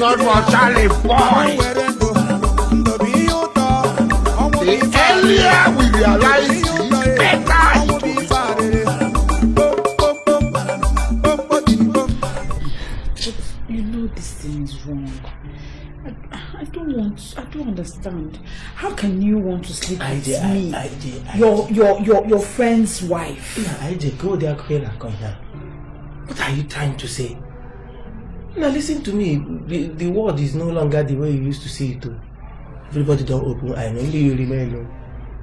not for Charlie boy. Were ndụ, ndụ bụ ihe ụtọ, ọnwụ bụ The ife earlier we realize ihe this, ụtọ, better ọnwụ it bụ will be. ife arịrị. Pom pom pom pom pom pom. But you know this thing is wrong. I don't want, I don't understand. How can you want to sleep with IJ, I, me? IJ, IJ. Your friend's wife. Nna, IJ, go there, akụkọ ị na-akọ ihe a. What are you trying to say? Now listen to me. The world is no longer the way you used to see it. Oh. Everybody don't open eye. Only you remain. Oh.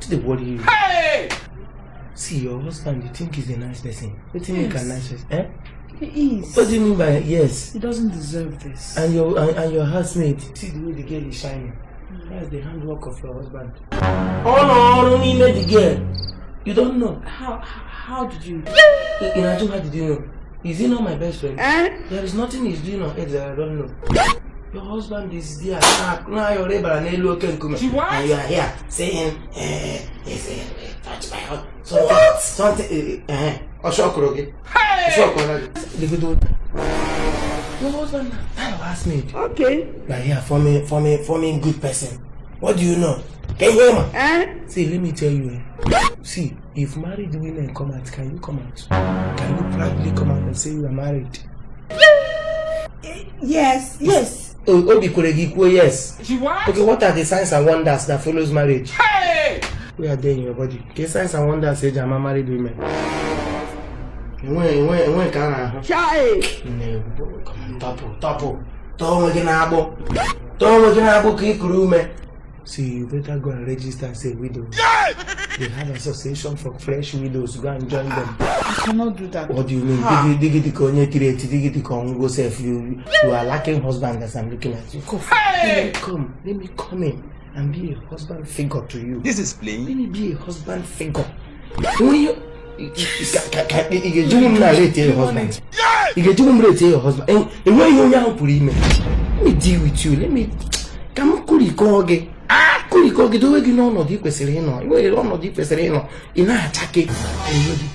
To the worry you. Hey! See, your husband, you think he's a nice person. What do you make a Yes. nice person? Eh? He is. What do you mean by yes? He doesn't deserve this. And your housemate. See the way the girl is shining. That's the handwork of your husband. Ọ nọ ọrụ n'ime the girl. You don't know. How did you? Inaju, how did you know? Is he not my best friend? Eh? There is nothing he's doing on earth that I don't know. Your husband is there. Now you're rebara n'elu oke nkume. What? And you are here saying, yes, touch my heart. Something, what? Something, Ọ shọkụrụ gị. Ọ shọkụrụ gị. Legodo. Your husband, that your housemate. Okay. You are here forming good person. What do you know? Can you hear me? Eh? See, let me tell you. See, if married women come out, can you come out? Can you proudly come out and say you are married? Yes, yes. Oh, Obi kwere gị kwuo yes. She what? Okay, what are the signs and wonders that follows marriage? Hey! Where are they in your body? Okay, signs and wonders eji ama married women. Enwe nke a na-ahụ. Chai. Nne, come on, tọpụ, tọpụ. Tọọ onwe gị n'agbụ. Tọọ onwe gị n'agbụ ka ị kuru ume. See, you better go and register as a widow. They have association for fresh widows. Go and join them. I cannot do that. What do you mean? Ha. Digi digi dịka onye tiri eti, digi dịka ọnwụgo sef. You are lacking husband as I'm looking at you. Come, let me come. Let me come in and be a husband figure to you. This is playing. Let me be a husband figure. When you ị ga-ejinwu m na rate your husband. Ị ga-ejinwu m rate your husband. Enweghị ihe onye ahụ pụrụ ime. Let me deal with you. Let me ka m kụrikọọ gị. Kụrikọọ gị, dowe gị n'ọnọdụ ị kwesịrị ịnọ. Ị nwere ọnọdụ ị kwesịrị ịnọ. Ị na-achake onwe gị.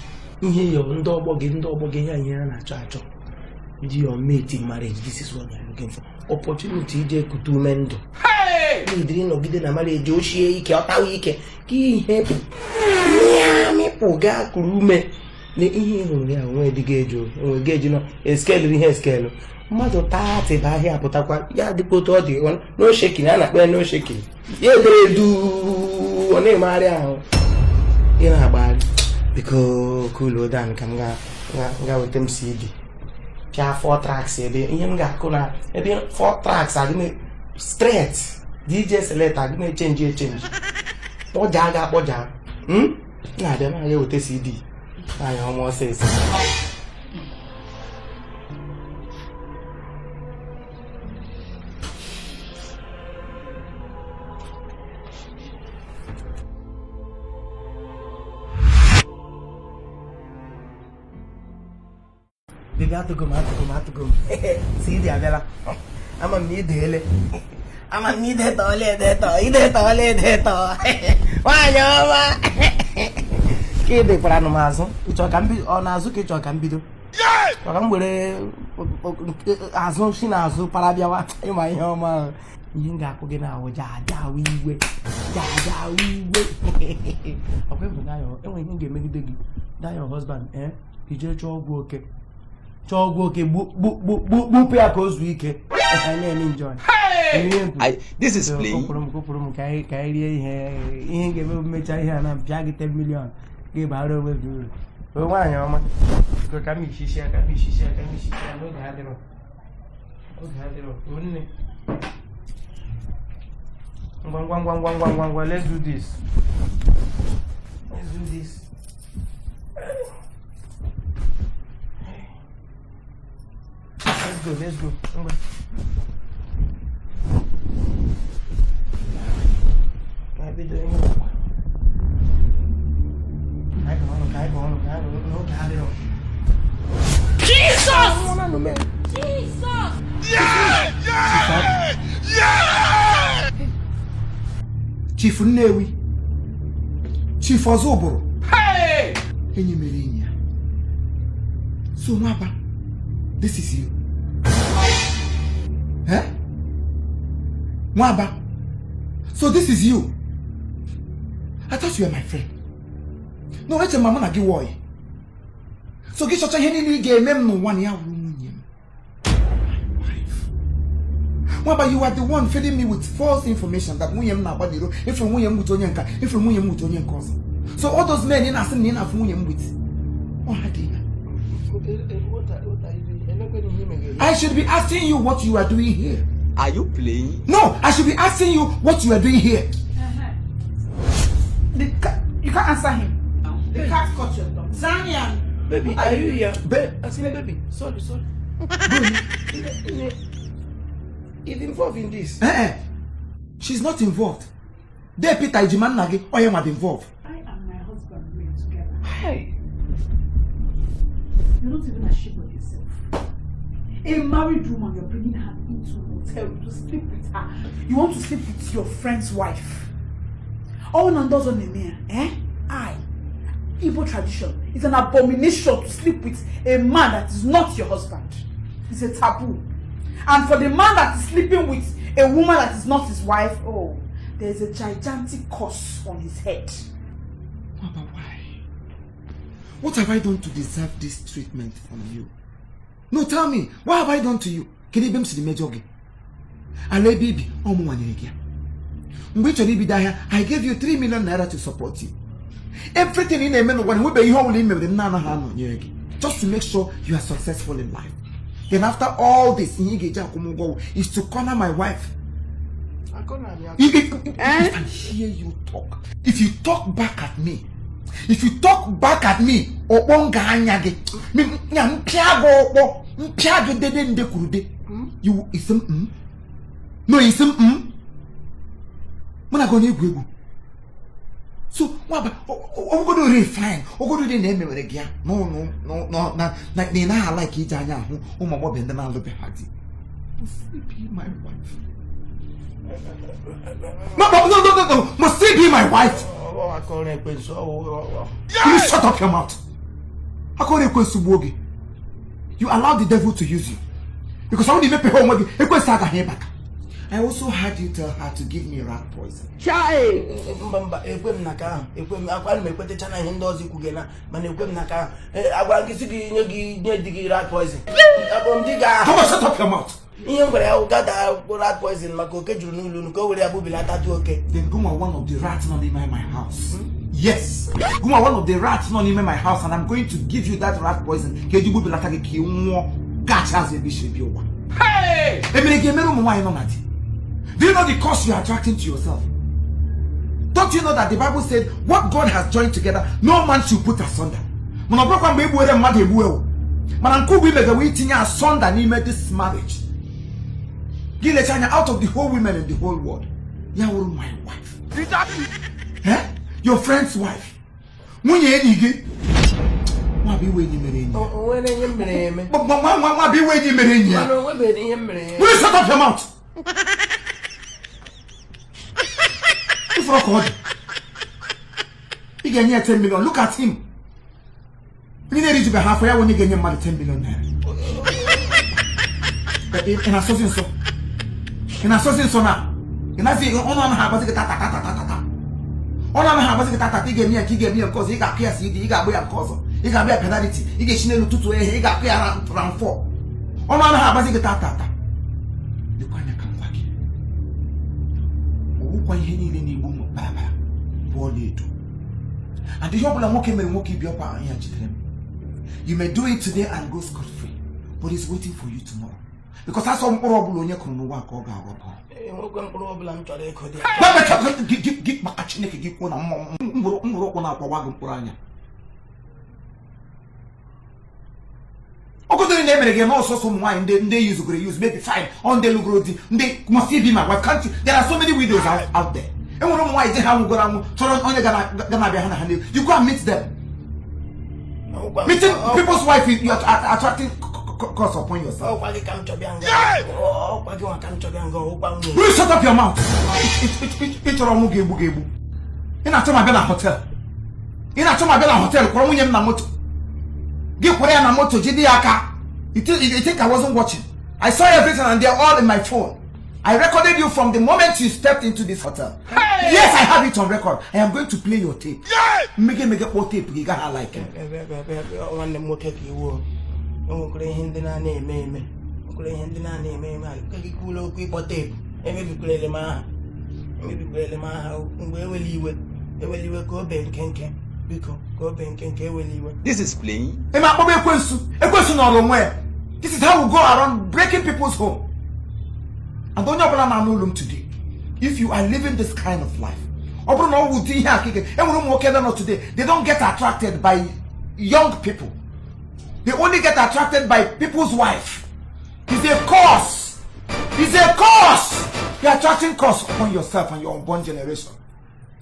Ihe yo ndị ọgbọ gị ihe anyị ha na-achọ achọ. Ndị your mate in marriage, this is what they are looking for. Opportunity ije ekute ume ndụ. Hey! N'idiri nọgide na marriage, o shie ike, ọ tawa ike ka ihe pụ mịpụ gaa kuru ume na ihe ị hụrụ ya onwe dị eju onwe gị eju nọ eskelu ihe eskelu mmadụ 30 bụ ahịa pụtakwa ya dịkwa otu ọ dị no shaking. A na-akpọ ya no shaking. Ya edere edu, ọ na-emegharị ahụ, ị na-agbagharị. Biko cool down ka m ga weta m CD, pịa four tracks ebe ihe m ga-akụ na ebe four tracks adị m straight. DJ select adị m echange echange, kpọjaa ga akpọjaa. Hmm? Na-abịa na eweta CD anyị ọma ọsịsọ. Baby, atụgo m, atụgo m, atụgo m. CD abịala. Ama m na ideele, ama m na idetọọla, edetọ, idetọọla, edetọ. Nwaanyị ọma ka ị dịkwara nụ m azụ. Ịchọ ka m bido ọ n'azụ ka ịchọ ka m bido maka m were azụ si n'azụ para bịawa. Ịma ihe ọma, ihe m ga-akwụ gị na awụ jajawa igwe, jajawa igwe. Ọkwa ịbụ dayo, enwe ihe m ga-emegide gị. Dayo husband, eh, ije chọọ ọgwụ oke, chọọ ọgwụ oke, gbupụ ya ka o zuo ike. Anyị na-eme enjoy. This is playing. Kụpụrụ m, kụpụrụ m ka anyị rie ihe. Ihe ga-eme bụ mmecha ihe a na mpịa gị 10 million ga-ebara onwe gị uru. O nwaanyị ọma, biko ka m isisi ya, ka m isisi ya, ka m isisi ya n'oge adịrọ, oge adịrọ. O nne, ngwa ngwa ngwa ngwa ngwa ngwa ngwa, let's do this, let's do this. Let's go, let's go. Ngwa, ka anyị bido ihe ọkwa. Ka anyị gaa ọrụ, ka anyị gaa ọrụ, ka anyị gaa ọrụ n'oge adịrọ. Jesus! Jesus! Yeah! Yeah! Chief Nnewi, Chief Ọzọbụrụ. Hey! Enyi mere enyi ya. So nwapa, this is you, eh? Nwaba, so this is you. I thought you were my friend. No, eche m mụ na gị wụ ọyị. So gị chọcha ihe niile ị ga-eme m n'ụwa na ya wụrụ nwunye m. My wife. Nwaba, you are the one feeding me with false information that nwunye m na-agba n'iro, ifuru nwunye m with onye nka, ifuru nwunye m with onye nke ọzọ. So all those men ị na-asị m na ị na-afụ nwunye m with, ọ ha dị ya. I should be asking you what you are doing here. Are you playing? No, I should be asking you what you are doing here. The cat, you can't answer him. The cat caught your tongue. Zanian. Baby, are you here? I say, baby, sorry, sorry. He's involved in this. Eh, eh. She's not involved. There, Peter Ejima nna gị, onye nwa dị involved. I and my husband were together. Hey. You're not even ashamed of yourself. A married woman, you're bringing her into a hotel to sleep with her. You want to sleep with your friend's wife. All Nando's on the eh? I, Igbo tradition, it's an abomination to sleep with a man that is not your husband. It's a taboo. And for the man that is sleeping with a woman that is not his wife, oh, there's a gigantic curse on his head. Mama, why? What have I done to deserve this treatment from you? No, tell me, what have I done to you? Kedu ebe m siri mejọ gị? Ala ebe ibi, ọ mụnwa nyere gị ya. Mgbe ị chọrọ ibido ahịa, I gave you 3 million naira to support you. Everything ị na-eme n'ụwa, enwebeghị ihe ọbụla ị mere m na-anaghị anọnyere gị. Just to make sure you are successful in life. Then after all this, ihe ị ga-eji akwụ m ụgwọ is to corner my wife. If I hear you talk, if you talk back at me, if you talk back at me, ọkpọ nga anya gị, ya mpịa gị ọkpọ, mpịa gị dede nde kwuru de. You isi m? No, isi m? Mụ na gị ọ na-egwu egwu. So, nwaba, ogodo re fine, ogodo dị na-emewere gị ya, no, no, no, no, na, na, na ị naghị ala ka iji anya ahụ ụmụ agbọghọ ndị na-alụbeghị di. Must she be my wife? No, no, no, no, no, must she be my wife? You shut up your mouth. Akọrọ ekwensu gbuo gị. You allow the devil to use you. Because I won't even pay onwe gị, ekwensu agaghị ịbata. I also had you tell her to give me rat poison. Mba, mba, ekwe m n'aka ahụ, ekwe m akwa m ekwetecha na ihe ndị ọzọ ikwu gị na, mana ekwe m n'aka ahụ. Agwa gị sị gị nye gị nye di gị rat poison. Akpọrọ m di gị ahụ. Come on, shut up your mouth. Ihe m gwara ya wụ gada rat poison maka oke juru n'ụlọ unu ka o were ya gbubilata oke. Then go on one of the rats not in my house. Yes, go on one of the rats not in my house, and I'm going to give you that rat poison. Ka eji gbubilata gị ka ị nwụọ gacha azụ ebe isi ebi ụwa. Hey! Emere gị emere ụmụ nwaanyị nọ na di. Do you know the curse you are attracting to yourself? Don't you know that the Bible said what God has joined together, no man should put asunder? Mana ọ bụrụkwa mgbe egbuwere mmadụ egbu ewu. Mana nke ugbu imega wee tinye asunder n'ime this marriage. Gị lecha anya out of the whole women in the whole world, ya wụrụ my wife. Eh? Your friend's wife. Nwunye enyi gị. Nwa bụ iwe enyi mere enyi ya. O nwere ihe m mere ya eme. Nwa nwa nwa bụ iwe enyi mere enyi ya. Mana o nwebeghị ihe m mere ya. Will you shut up your mouth? Ifuru ka ọ dị. Ị ga-enye ya 10 million. Look at him. Onye na-erijubeghị afọ ya onye ga-enye mmadụ 10 million naira. Ị na-asọzi nsọ. Ị na-asọzi nsọ na. Ị na-asị ọnụ anaghị agbazi gị tata tata tata tata. Ọnụ anaghị agbazi gị tata, ị ga-eme ya nke ị ga-eme ya nke ọzọ, ị ga-akụ ya CD, ị ga-agba ya nke ọzọ, ị ga-agba ya penalty, ị ga-esi n'elu tụtụ ehe, ị ga-akụ ya round 4. Ọnụ anaghị agbazi gị tata tata. Lekwa anya ka m gwa gị. Ọwụkwa ihe niile na-egbu m barabara bụ ọlaedo. And ihe ọbụla nwoke mere nwoke ibi ọkwa ya jidere m. You may do it today and go scot-free, but it's waiting for you tomorrow. Because asọ mkpụrụ ọbụla onye kụrụ n'ụwa ka ọ ga-aghọta. Enwekwe mkpụrụ ọbụla m chọrọ ịkụ dị. Gị maka Chineke gị kwuo na mkpụrụ ụkwụ na-akpọwa gị mkpụrụ anya. Ogodori na emere gị na ọsọsọ ụmụ nwaanyị ndị yuzugoro eyuzu, maybe fine, ọ ndị lụgoro di, ndị must be my wife, can't you? There are so many widows out there. Enwere ụmụ nwaanyị di ha nwụgoro anwụ chọrọ onye ga na-abịa ha na ha n'elu. You go and meet them. Meeting people's wife, you are attracting curse upon yourself. Ọkwa gị ka m chọbịa nga. Ọkwa gị nwa ka m chọbịa nga, ọkwa nwunye. Will you shut up your mouth? Ị chọrọ ọnwụ ga-egbu gị egbu. Ị na-achọ m abịa na hotel. Ị na-achọ m abịa na hotel kwọrọ nwunye m na moto. Gị kwọrọ ya na moto jide ya aka. You think I wasn't watching? I saw everything and they are all in my phone. I recorded you from the moment you stepped into this hotel. Yes, I have it on record. I am going to play your tape. Mmege mege kpọọ tape gị gaghị like it. Ebe nwanne m nwoke ka iwu enwekwara ihe ndị na-ana eme eme, nwekwara ihe ndị na-ana eme eme. Gị kwuru okwu ịkpọ teepu, emebikwarele m aha, emebikwarele m aha mgbe eweli iwe, eweli iwe ka o bee nkenke, biko, ka o bee nkenke, eweli iwe. This is playing. Ị ma akpọba ekwensu, ekwensu nọrọ onwe ya. This is how we go around breaking people's home. And onye ọbụla na-anụ olu m today, if you are living this kind of life, ọ bụrụ na ọ wụ ụdị ihe a ka ị enwere ụmụ nwoke nọ today, they don't get attracted by young people. They only get attracted by people's wife. It's a curse. It's a curse. You're attracting curse upon yourself and your unborn generation.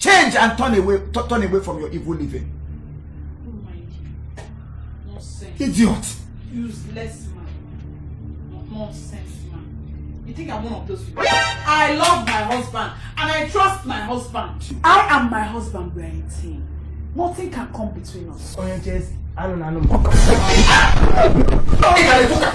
Change and turn away from your evil living. Don't mind him. Nonsense. Idiot. Useless man. Nonsense man. You think I'm one of those people? I love my husband and I trust my husband. I and my husband, we are a team. Nothing can come between us. Onye Chelsea anụ na anụ m. Ị gara ekwu ka